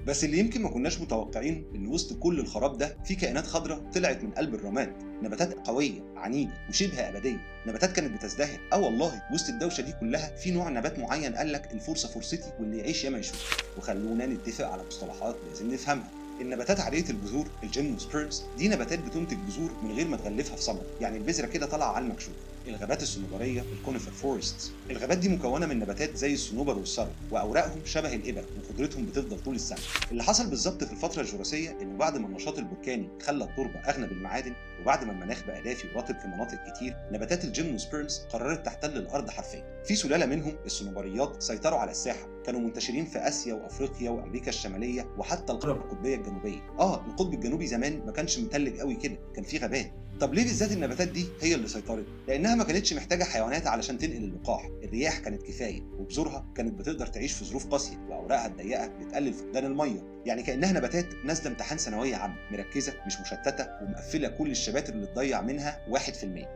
بس اللي يمكن ما كناش متوقعين ان وسط كل الخراب ده في كائنات خضراء طلعت من قلب الرماد، نباتات قوية عنيدة وشبه ابديه، نباتات كانت بتزدهر. اه والله وسط الدوشة دي كلها في نوع نبات معين قال لك الفرصة فرصتي واللي يعيش ياما يشوف. وخلونا نتفق على مصطلحات لازم نفهمها. النباتات عالية البذور ال gymnosperms دي نباتات بتنتج بذور من غير ما تغلفها في ثمر، يعني البذرة كده طالعه على المكشوف. الغابات الصنوبريه ال conifer forests، الغابات دي مكونة من نباتات زي الصنوبر والسرو، واوراقهم شبه الابر وخضرتهم بتفضل طول السنة. اللي حصل بالظبط في الفترة الجوراسيه انه بعد ما النشاط البركاني خلى التربة اغنى بالمعادن، وبعد ما المناخ بقى دافي ورطب في مناطق كتير، نباتات ال gymnosperms قررت تحتل الارض حرفيا. في سلالة منهم الصنوبريات سيطروا على الساحة، كانوا منتشرين في اسيا وافريقيا وامريكا الشمالية وحتى القارة القطبيه الجنوبية. القطب الجنوبي زمان ما كانش متلج قوي كده، كان فيه غابات. طب ليه بالذات النباتات دي هي اللي سيطرت؟ لانها ما كانتش محتاجه حيوانات علشان تنقل اللقاح، الرياح كانت كفاية، وبذورها كانت بتقدر تعيش في ظروف قاسية، واوراقها الضيقه بتقلل فقدان المية. يعني كانها نباتات نازله امتحان ثانوية عامة، مركزه مش مشتتة ومقفله كل الشباتر اللي تضيع منها 1%.